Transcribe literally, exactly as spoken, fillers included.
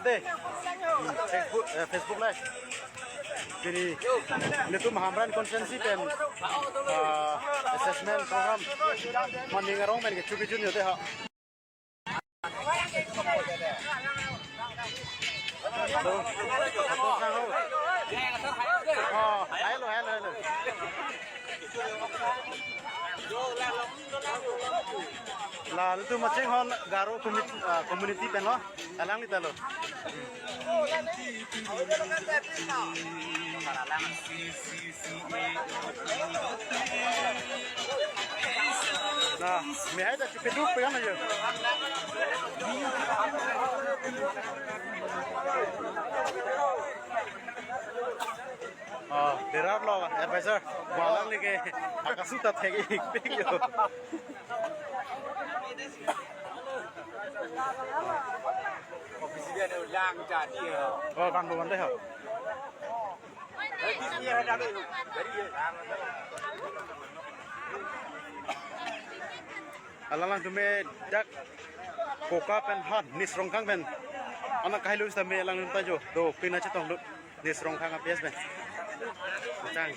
De. Hmm, Facebook, eh, Facebook Live. Pini, nelitum Hamren constituency pen, ah, assessment program maning arong pen kecho kejun yo de ha. Hello. Oh, hello, hello, hello. La, nelitum Macheng Hall Garo commu-, ah, community pen lo. Alanglita lo. Na, mi hai ta chipeduk pegang aja. Oh, there are lo, advisor. Walang lagi. Akasu ta thek ik pek yo. Oh, bang bukan deh. Alangtum me dak Koka pen ha Nisrongkhang pen. Anak kahai lu sita me alangtum ta jo. Do pina chetong lut Nisrongkhang A P S pen. Chang.